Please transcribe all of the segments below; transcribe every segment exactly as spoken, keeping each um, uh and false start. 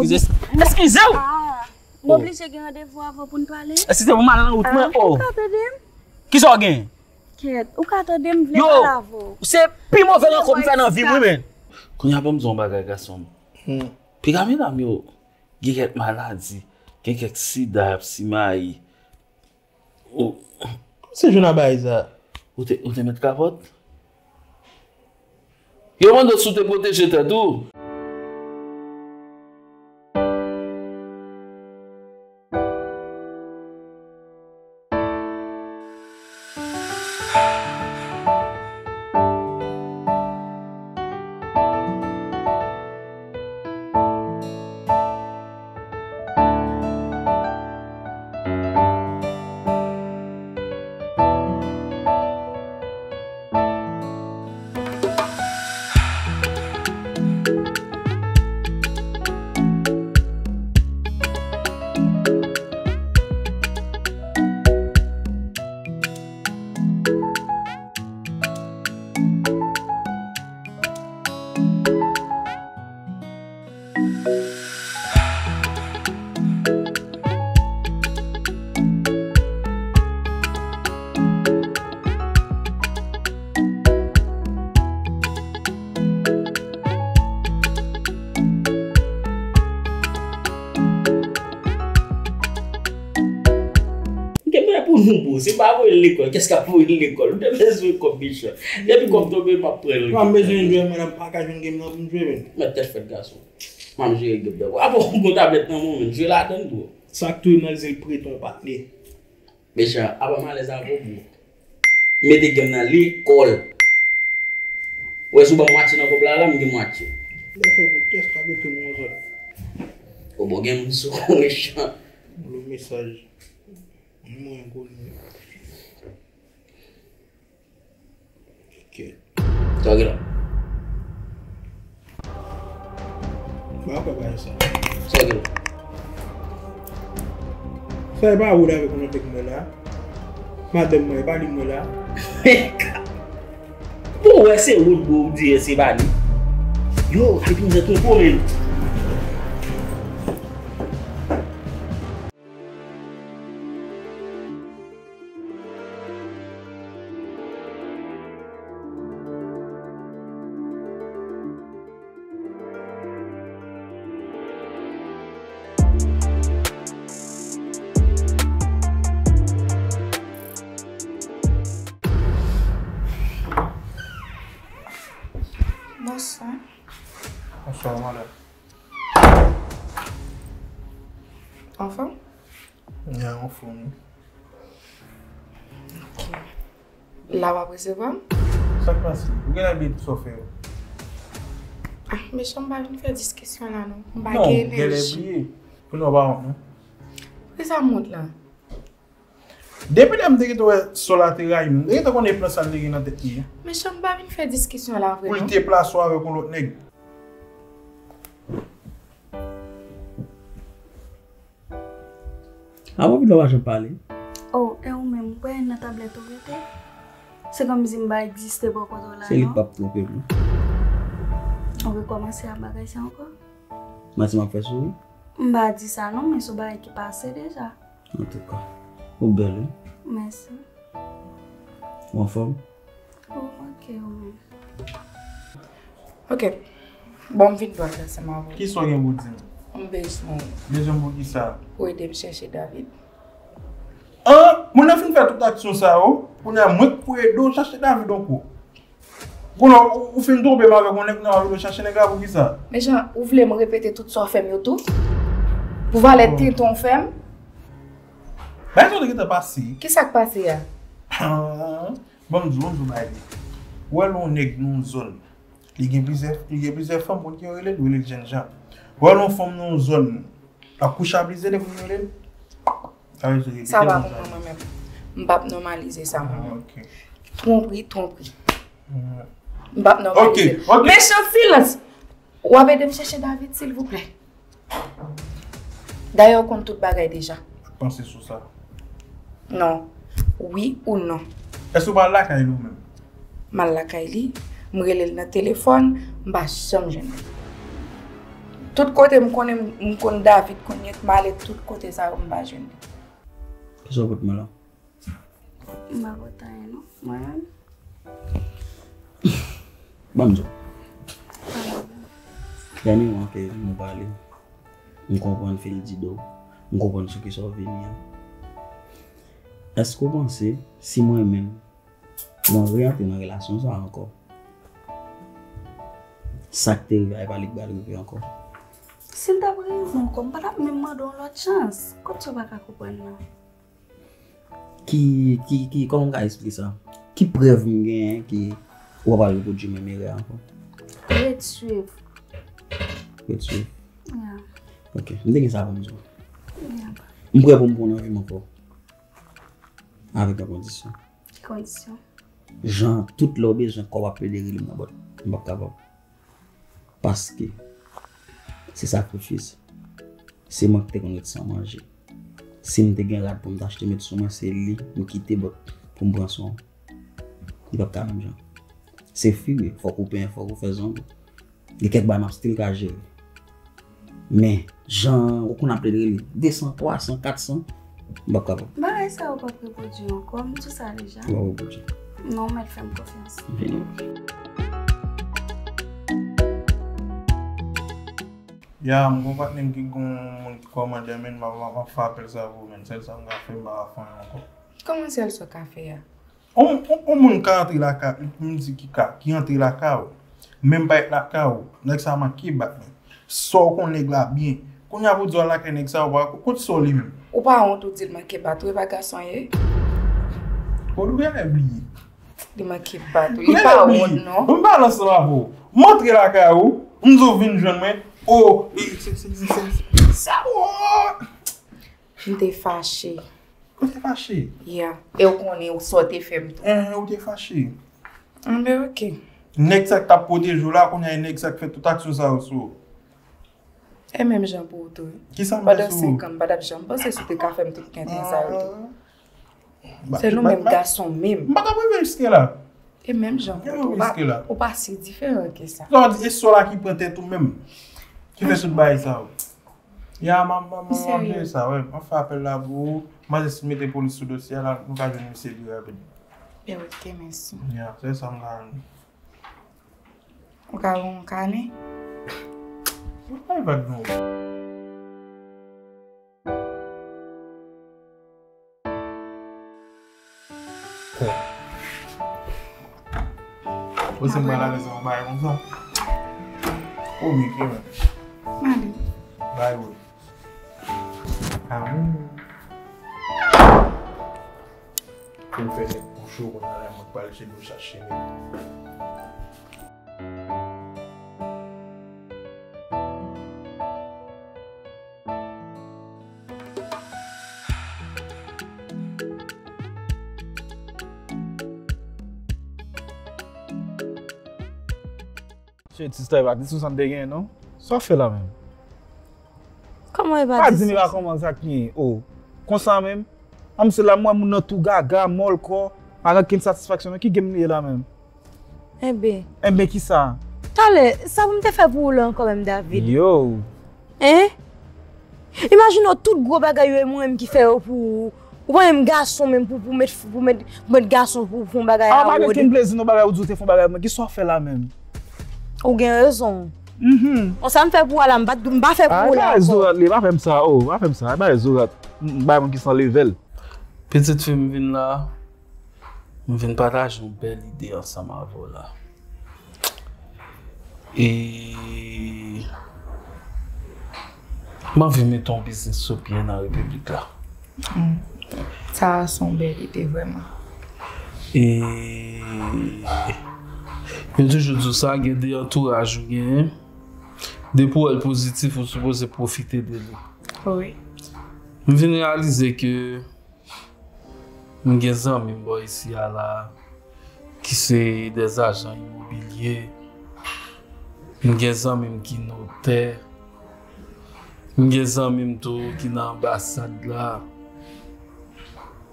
Eskize, eskize w! Ah, m oblije gen randevou avè w pou n pale. Eskize m, m al nan wout mwen. Ah, oh, ou ka tande m? Kisa w gen? Kèt, ou ka tande m, m vle pale avè w. Yo, se pi move rankont m fè nan vi m, wi, men. Kounye a ban m di w yon bagay, gason m. Hmm. Piga medam yo gen kèk maladi, gen kèk sida y ap simaye. Ou, se Juna bay sa. Ou te, ou te met kapòt? Yo mande w si w te pwoteje tèt ou. Gen bagay pou nou, bro. Se pa voye l lekòl. Kès k ap voye l lekòl? Ou te bezwen kòb, mechan. Depi kòb tonbe, m ap pran l. M ap bezwen jwe, mwen, m pa ka jwenn game nan pou m jwe, men. Mèt tèt fèt, gason. M ap jere game nan. Avan ou gon tablèt nan men w, men jwe ladan l, bro. Sa k touye m nan, se l prete yon patnè. Mechan, apa m alèz avè w, bro. M mete game nan lekòl. Ou wè si w ban m mwatye nan kòb la, la, m gen mwatye. Lè fò mwen tèt ap mete m yon zòn. O, bon, gen moun sou ou, mechan. Yon mesaj. Mwen konnen. Ok. Sa w gen la? Ba pa bay sa. Sa w gen la? Sa e pa ou la avèk yon lòt nèg mwen la? Madanm mwen, e pa li mwen la? Bon, wè se wout bro, ou di se pa li. Yo, depi m jan twonpe w, men. Bonswa. Bonswa, madanm. Anfòm? Ya, anfòm, wi. Ok. La w ap resevwa m? Sa k pase? Ou genlè bliye tout sa w fè yo. Ah, mechan, m pa vin fè diskisyon la, non. M pa gen enèji. Non, ou genlè bliye. Kounye a w pa wont, non? Poukisa m wont la? Depi lè m te gentan wè Sol la te rayi m, m te gentan konnen plan sa l te gen nan tèt li a. Mechan, m pa vin fè diskisyon la vre, non. Pou l te plase w avèk yon lòt nèg. Avan vin la w pa janm pale. Oh, e ou menm, ou pa nan tablèt ou rete? Se kòmsi m pa egziste bò kote w la, non? Se li k p ap twonpe m, non. Ou rekòmanse ak bagay sa ankò? Manti m ap fè sou ou? M pa di sa non, men se yon bagay ki pase deja. Antouka, ou bèl, wi. Mèsi. Ou anfòm? Ou manke, ou menm. Ok. Bon, m vin dwat ansanm avè w. Kisa w gen pou w di m? M bezwen w. Bezwen m pou kisa? Pou ede m chèche David. An, moun nan fin fè tout aksyon sa yo, kounye a mwen k pou ede w chache David ankò. Kounye a, ou, ou fin twonpe m avèk yon nèg, kounye a w ap vin chache nèg la pou kisa? Mechan, ou vle m repete tout sa w fè m yo tou? Pou valè tenten w fè m? Bagay sa yo te gentan pase. Kisa k pase a? Ban m di w, ban m di w bagay li. Ou wè lè yon nèg nan yon zòn, li gen plizyè, li gen plizyè fanm, konn ki yo rele l, yo rele l jènjan. Ou wè lè yon fanm nan yon zòn, l ap kouche a plizyè nèg, konn ki yo rele l? Sa vle di repete sa. Sa pa pou mwen, mwen menm. M p ap nòmalize sa, mwen menm. Ah, ok. Twonpri, twonpri. M p ap nòmalize. Ok, ok. Mechan, silans! W ap ede m chèche David, silvouplè? Dayè, w konn tout bagay deja. Ou panse sou sa? Non. Wi ou non? Èske w pral lakay li ou menm? M al lakay li, m rele l nan telefòn, m pa janm jwenn li. Tout kote m konnen m, m konn David kounye a, m ale tout kote sa yo m pa jwenn li. Kisa w pot mwen la? M pa pot anyen non, mwen menm. Ban m di w. Dènyèman ke nou pale, m konprann fil di do, m konprann sou kisa w vini an. Èske w panse si mwen menm mwen reantre nan relasyon sa a ankò, sa k te rive a, e pa li k pral rive ankò? Si l t ap rive ankò, m pa t ap menm mande w yon lòt chans. Kot sa w pa ka konprann nan? Ki, ki, ki, kòman m ka esplike sa? Ki prèv m genyen ke ou pa pral repwodui menm erè a ankò? Ret swiv. Ret swiv. Ya. Ok, m te gen sa pou m di w. Ya. M prè pou m pran nan vi m ankò. Avèk yon kondisyon. Ki kondisyon? Jan, tout lè w bezwen kò w ap plede rele m nan pòt. M p ap kapab. Paske se sakrifis. Se mwen ki te konn ret san manje. Si m te gen rad pou m t achte met sou mwen, se li m kite bòt pou m pran swen w. Li p ap ka menm jan. Se fi wi, fòk ou penyen, fòk ou fè zong. Gen kèk bagay m ap still ka jere. Men, jan ou konn ap rele desan, twasan, katsan, m p ap kapab. Bagay sa yo p ap repwodui ankò, m di w sa deja. Ou p ap repwodui. Non, ou mèt fè m konfyans. Vini. Ya, m gon patnè m ki gon moun ki kòmande, men m ap, m ap fè apèl sa pou ou, men sèl sa m ka fè, m pa ka fè anyen ankò. Kòman sèl sa w ka fè a? On, on, on moun ka antre lakay, m di ki ka, ki antre lakay ou, menm pa et lakay ou, nèg sa manke bat mwen. Sa w konn nèg la byen. Kounye a pou di w al lakay nèg sa, ou pa, kot sa w li menm? Ou pa wont ou di l manke bat ou, e pa gason ye? Ou genlè bliye. Li manke bat ou, li pa wont non. M pa ansanm avè w. M antre lakay ou, m di w vin jwenn mwen, o, e, se, se, se, se, se, sa, o. M te fache. Ou te fache? Yeah. E w konnen sa w te fè m tou. Enhen, ou te fache. Anben, ok. Nèg sa k t ap pwoteje w la, kounye a e nèg sa k fè tout aksyon sa yo sou ou. E menm jan pou ou tou wi. Kisa m fè sou ou? Pandan senk an, m pa t ap janm panse si w te ka fè m tout tenten sa yo tou. Ah. Se nou menm gason menm. M pa t ap rive jiske la. E menm jan pou ou tou. Ou pa, ou pa si diferan ke sa. Sa w di, e sò la ki pran tèt ou menm. Ki fè tout bagay sa yo. Ya, m ap, m ap, m ap jere sa, wi. M ap fè apèl la pou ou. M a jis mete polis sou dosye a la, nou ka jwenn misye pi rapid. Byen, ok, mèsi. Ya, se sa m ka jwenn. Ou ka ban m yon kanè? Ou pa vag non. Ou se m pral alèz nan yon bagay konsa? Ou byen ke menm. Mande. Bay wi. Amou. Pou m fè nèg bouche w, kounye a la mwen pral chèche dlo chache nèg. Shit, sista, e pa ti sou sa n te genyen, non? Sa w fè la menm? Kòman e pa ti sou sa? Pa di m e pa kòman sa k genyen, o. Konsa menm? An, m se la, m wè moun nan tou gaga, mòl kò, pa gen okenn satisfaksyon, non? Ki game li ye la menm? Enben. Enben, kisa? Talè, sa pou m te fè pou ou la ankò menm, David? Yo! Hein? Imajine w tout gwo bagay yo e mwen menm ki fè yo pou ou. Ou pa menm gason menm pou, pou met, pou met, pou met gason pou, pou yon bagay a wòde. A, pa gen okenn plezi nan bagay ou di w te fè yon bagay pou mwen. Kisa w fè la menm? Ou gen rezon. Mhm. Bon, sa m fè pou ou a la, m pa, m pa fè pou ou la ankò. Ay, bagay zorat li, pa fè m sa, o, pa fè m sa. Bagay zorat. M, m bay moun ki san level. Pitit fi m vin la. M vin pataje yon bèl ide ansanm avè w la. E m anvi mete yon biznis sou pye nan repiblik la. Hmm. Sa a se yon bèl ide vrèman. E yo toujou di w sa, gen de antouraj ou genyen. Depi w wè l pozitif, ou sipoze pwofite de li. Wi. M vin reyalize ke M gen zanmi m bò isi a la, ki se dè ajan imobilye. M gen zanmi m ki notè. M gen zanmi m tou ki nan anbasad la.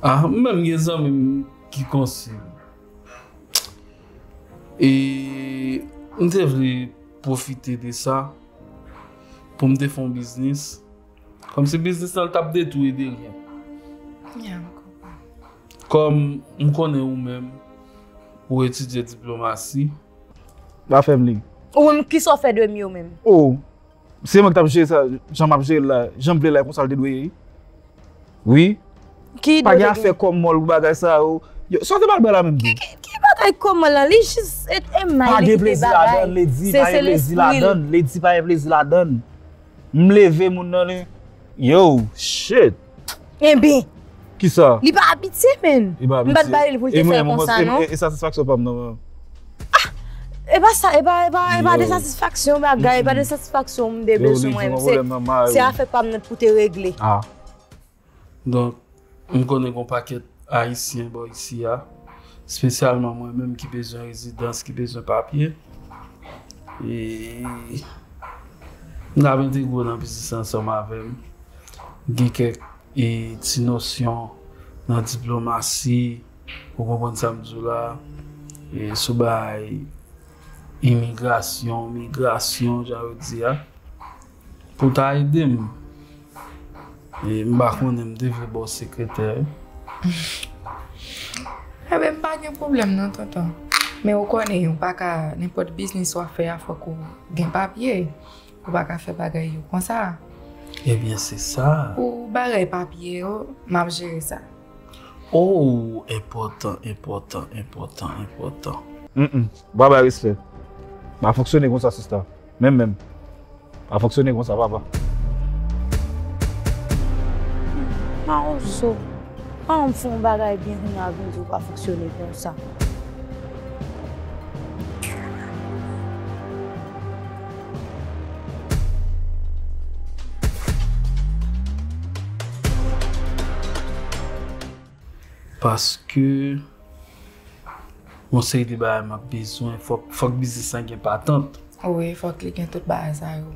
Ah, m menm gen zanmi m ki konsil. E m te vle pwofite de sa pou m te fè yon biznis. Kòmsi biznis lan l t ap de tou e de ryen. Kòm m konnen ou menm, ou etidye diplomasi. Pa fè m li. Ou menm, kisa w fè de m yo menm? Oh, se mwen ki t ap jere sa, jan m ap jere l la, jan m vle l la, konsa l te dwe ye. Wi. Ki pa gen afè kòmòl pou bagay sa yo. Yo, sa w te pral bay la menm tou? Ki, ki, ki bagay kòmòl lan? Li jis e, e may li kite bagay. Pa gen plezi ladan, Lady, pa gen plezi ladan, Lady, pa gen plezi ladan. M leve moun nan li. Yo, shit. Enben. Kisa? Li pa abitye, menn. Li pa abitye. M pa t ba li pou l te fè konsa, non. E, e satisfaksyon pa m nan. Ah! E pa sa, e pa, e pa, e pa de satisfaksyon bagay, e pa de satisfaksyon m te bezwen mwen. Se, se afè pa m nan pou te regle. Ah. Donk, m konnen gen yon pakèt Ayisyen bò isi a, espesyalman mwen menm ki bezwen rezidans, ki bezwen papye. E m t ap entegre w nan biznis la ansanm avè m. Gen kèk, e, ti nosyon nan diplomasi, ou konprann sa m di w la, e, sou bagay imigrasyon, migrasyon, jan yo di a, pou ta ede m. E m pa konnen, m te vle ba w sekretè. Enben, m pa gen pwoblèm non, tonton. Men ou konnen, ou pa ka, nenpòt biznis w ap fè a, fòk ou gen papye. Ou pa ka fè bagay yo konsa. Ebyen, se sa. Pou bagay papye yo, m ap jere sa. Oh, enpòtan, enpòtan, enpòtan, enpòtan. Mm, mm. Ou pa bay respè. M pa fonksyone konsa, sista. Menm, menm. Pa fonksyone konsa, papa. Mawozo. An, m fè yon bagay byen, kounye a vin di w pa fonksyone konsa. Paske yon seri de bagay m ap bezwen, fòk, fòk biznis lan gen patant. Wi, fòk li gen tout bagay sa yo.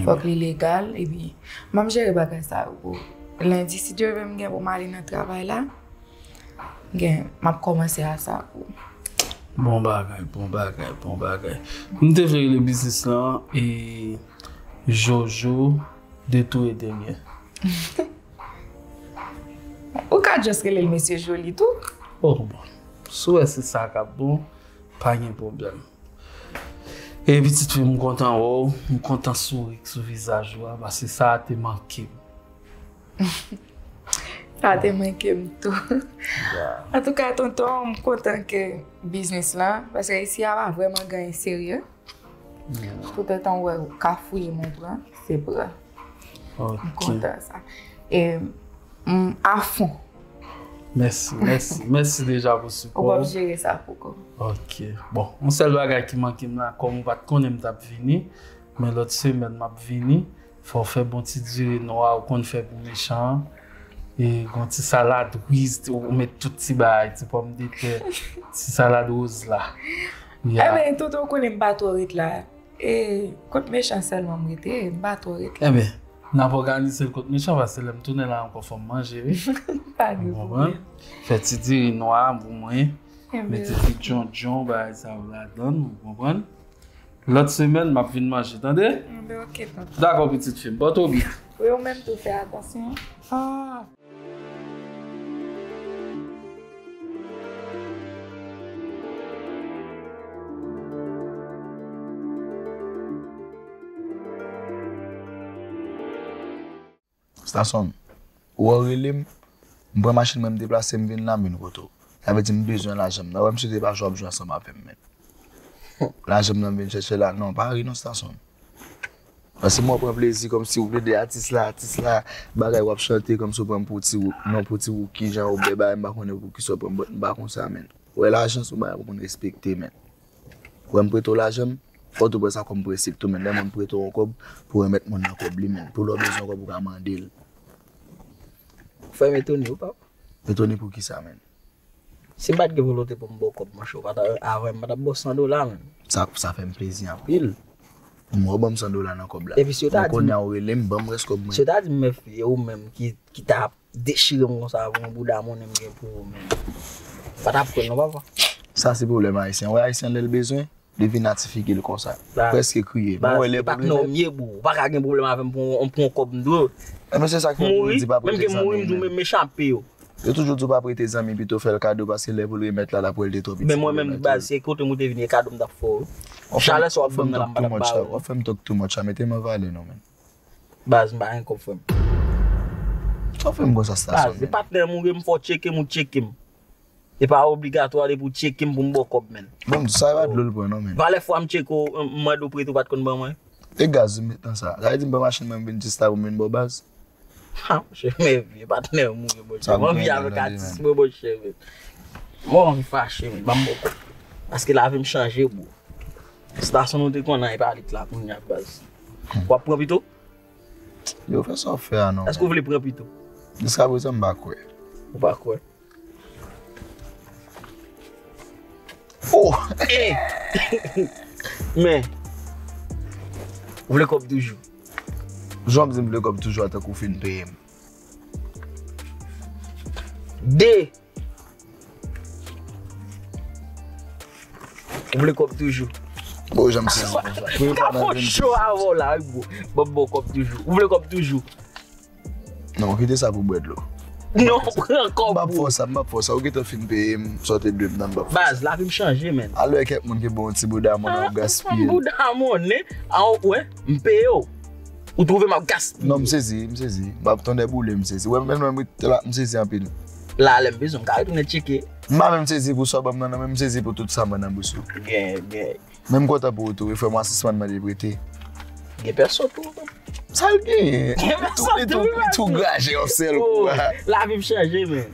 Fòk li legal, epi m ap jere bagay sa yo pou lendi, si Dye vle, m gen pou m ale nan travay la. Gen, m ap kòmanse a sa pou. Bon bagay, bon bagay, bon bagay. M te vle rele biznis lan, e, Jojo de tou e de ryen. Ou ka just rele l Mesye Joli tou. Oh, bon. Si w wè se sa k ap bon, pa gen pwoblèm. E pitit fi m, m kontan wè w, m kontan souri k sou vizaj ou a, paske sa a te manke m. Sa te manke m tou. Antouka, tonton, m kontan ke biznis lan, paske isi a pa vrèman gen anyen serye. Toutotan w wè w ka fouye men w pran, se pran. M kontan sa. E m afon. Mèsi, mèsi, mèsi deja pou sipò w. Ou p ap jere sa poko. Ok. Bon, yon sèl bagay ki manke m la, kòm ou pa t konnen m t ap vini, men lòt semèn m ap vini. Fò w fè bon ti diri nwa ou konn fè pou mechan an. E gon ti salad riz, ou met tout ti bagay, ti pòmdetè, ti salad woz la. Ya. Enben, tonton, ou konnen m pa twò ret la. E kot mechan sèlman m rete, m pa twò ret la. Enben, n ap òganize l kot mechan, paske lè m tounen la ankò, fò m manje, wi. Pa gen pwoblèm. Ou konprann? Fè ti diri nwa pou mwen. Enben, mete ti djondjon, bagay sa yo ladan l, ou konprann? Lòt semèn, m ap vin manje, tande? Enben, ok, tonton. Dakò, pitit fi m. Pòte w byen. Wi, ou menm tou, fè atansyon. Ah. Stason, ou wè w rele m, m pran machin mwen, m deplase, m vin la, m vin kote w. Sa vle di m bezwen lajan m nan. Ou wè misye te pa jwe ap jwe ansanm avè m, men. Lajan m nan m vin chèche la. Non, pa ri non, Stason. Paske mwen pran plezi kòmsi ou plede atis la, atis la, bagay w ap chante kòmsi w pran m pou ti wou-, non, pou ti wouki jan ou bè bagay, m pa konnen poukisa w pran m, but m pa konsa, men. Ou wè lajan se yon bagay pou moun respekte, men. Ou wè m prete w lajan m, fò w tou pran sa kòm prensip tou, men lè moun prete w yon kòb, pou w remèt moun nan kòb li, men. Pou lè w bezwen yon kòb, ou ka mande l. Ou fè m etone, wi, papa. Etone pou kisa, men? Si m pa t gen volonte pou m ba w kòb, monchè, ou pa ta, avan m pa t ap ba w san dola, men. Sa, sa fè m plezi anpil. Mwen, ban m san dola nan kòb la. Epi si yo ta di m, kounye a ou rele m, ban m rès kòb mwen. Si yo ta di m, men fi, e ou menm ki, ki ta ap dechire m konsa pou yon bouda monnen m gen pou ou, men. M pa t ap kwè non, papa. Sa se pwoblèm ayisyen. Ou wè ayisyen lè l bezwen, Li vin ati figi l konsa. Prèske kriye. Mwen wè lè pou l rive. Patnè w m ye, bro. Ou pa ka gen pwoblèm avè m pou yon, pou yon kòb m dwe w. Enben, se sa k fè m toujou di pa prete zanmi m. Menm gen mouri m di w, men, men chape yo. Yo toujou di w pa prete zanmi, pito fè l kado, paske lè pou l remèt la, l ap wè l te twò piti pou remèt ou. Men mwen menm, baz, se kote m te vin, e kado m t ap fè w. Chalè sa w ap ban m nan la, m pa t ap ba w. W ap fè m talk too much la, mete m an valè non, men. Baz, m pa gen kòb, frè m. Sa w fè m konsa, stasyon, men? Baz, se patnè m ou ye, m fè w tcheke m, ou tcheke m. E pa obligatwa depi w tcheke m pou m ba w kòb, men. Bon, sa e pa dlo l pran non, men. Valè fwa m tcheke w, m mande w prete, w pa t konn ban mwen. E gaz ou met nan sa? Sa vle di m pran machin mwen, m vin jis la pou m vin ba w, baz? Ha, monchè, men vye patnè m ou ye, monchè. M anvi avèk atis mwen, monchè, men. Mwen anvi fache, men, ban m ba w kòb. Paske lavi m chanje, bro. Stasyon nou te konn nan epalit la kounye a, baz. W ap pran pito? Yo, fè sa w fè a non. Èske w vle pran pito? Jiskaprezan m pa kwè. Ou pa kwè? Oh! Eh! Men, ou vle kòb toujou? Jan w ap di m vle kòb toujou a, tankou w fin peye m. De! Ou vle kòb toujou? Bon, jan m sezi konsa. Pou yo pa nan vennsis. Cho avè w la, wi, bro. Ban m ba w kòb toujou. Ou vle kòb toujou? Non, kite sa pou bwè dlo. Non, pran kòb ou. M p ap fè w sa, m p ap fè w sa. Ou gentan fin peye m, sa w te dwe m nan, m p ap fè w sa. Baz, lavi m chanje, men. Alò, kèk moun ki ba w ti bouda monnen w ap gaspiye l. Bouda monnen, a, w wè, m peye w. Ou twouve m ap gaspiye. Non, m sezi, m sezi. M ap tande boule, m sezi. Wè, men mwen, m sezi anpil. La, lè m bezwen, m ka retounen tcheke. M pa menm sezi pou sa w ban m nan, non, men m sezi pou tout sa mwen nan bous yo. Gen, gen. Men m kontan pou ou tou, wi, frè m, asistman mande prete. Gen pèsò tou. Sa l genyen? Gen pèsò tou, wi. Li tou graje yon sèl kou a. Lavi m chanje, men.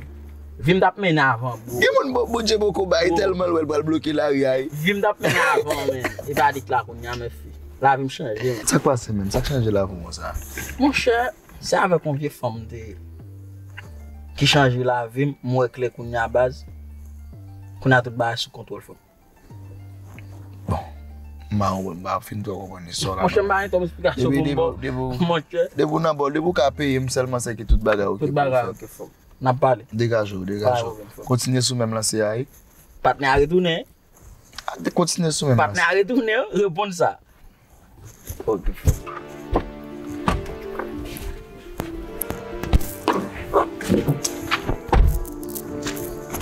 Vi m t ap mennen avan, bro. Gen moun, Bo-, Bondye poko bay, tèlman l wè l pral bloke lari a, wi. Vi m t ap mennen avan, men. E pa dik la kounye a, men fi. Lavi m chanje, men. Sa k pase, menm? Sa k chanje lavi w konsa? Monchè, se avèk yon vye fanm m te ye. Ki chanje lavi m, m wè klè kounye a, baz. Kounye a tout bagay sou kontwòl, frè m. Bon, m pa konprann, m pa fin twò konprann istwa la non. Monchè, m pa gen twòp esplikasyon pou m ba w. Monchè. Depi w nan bòl, depi w ka peye m sèlman, sèke tout bagay oke pou w, frè m. Tout bagay oke, frè m. N ap pale. Degaje w, degaje w. Pa gen pwoblèm, frè m. Kontinye sou menm lanse a, wi. Patnè a retounen. A, kontinye sou menm lanse. Patnè a retounen, reponn sa. Ok.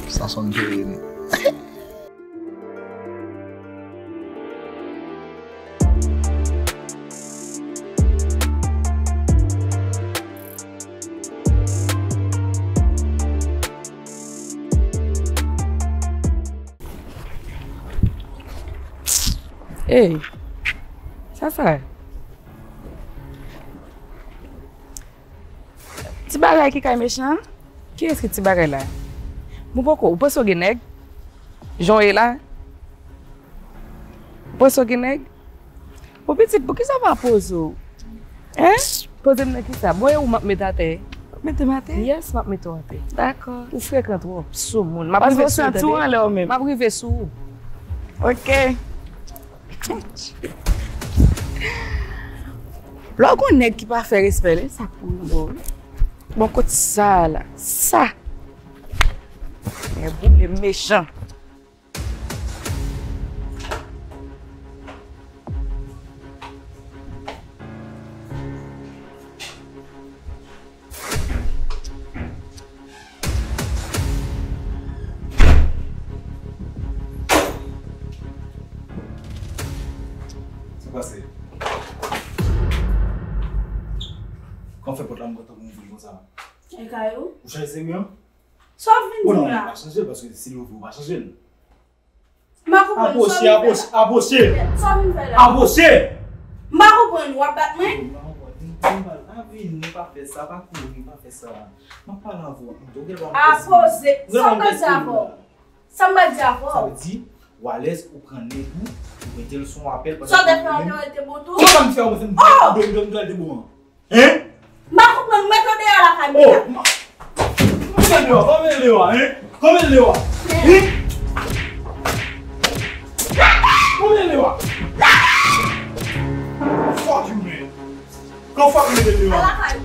Sa sonn peye m. Ey, sa sa ye? Ti bagay ki kay mechan? Kiyès ki ti bagay la? Bon, poko, ou panse w gen nèg? Jan w ye la? Ou panse w gen nèg? Bon, pitit, poukisa w pa poze w? Hein? Poze m nan kisa? Bon, e ou m ap met atè? W ap mete m atè? Yes, m ap mete w atè. Dakò. Ou frekan twòp, soumoun. M ap rive sou ou, tande? Paske w santi w anlè w menm. M ap rive sou ou. Ok. Lè w gon nèg ki pa fè respè l, e sa k pou rive w, wi. Bon, kot sa la? Sa! Nèg boule mechan. Sa pase? Kòman fè pòt la m kontan pou m ouvri l konsa? E kay ou? Ou chanje seri an? Sa w ap vin di m la? Bon, non, m pa chanje l paske si l ouvri, ou pa chanje l. M pa konprann sa w vin fè la. Apwoche, apwoche, apwoche. Sa w vin fè la? Apwoche! M pa konprann, w ap bat mwen? M pa konprann. M, m pa, pa vini, pa fè sa, pa kouri, pa fè sa. M ap pale avè w. Apwoche! Sa m pral di avè w? Sa m pral di avè w? Sa vle di, w alèz, ou pran nèg ou, ou mete l sou yon apèl pandan ke ou menm. Sa w te fè, w te bon tou? Kòman m fè, ou mete m, oh! Ou dwe, ou dwe, ou dwe te bon. Hein? M pa konprann, ou mete w deyò lakay mwen la. Oh, ma-, kòman l deyò? Kòman l deyò, hein? Kòman l deyò? Hein? Kòman l deyò? Fuck you, man. Kòman fuck you mete l deyò? Alakay.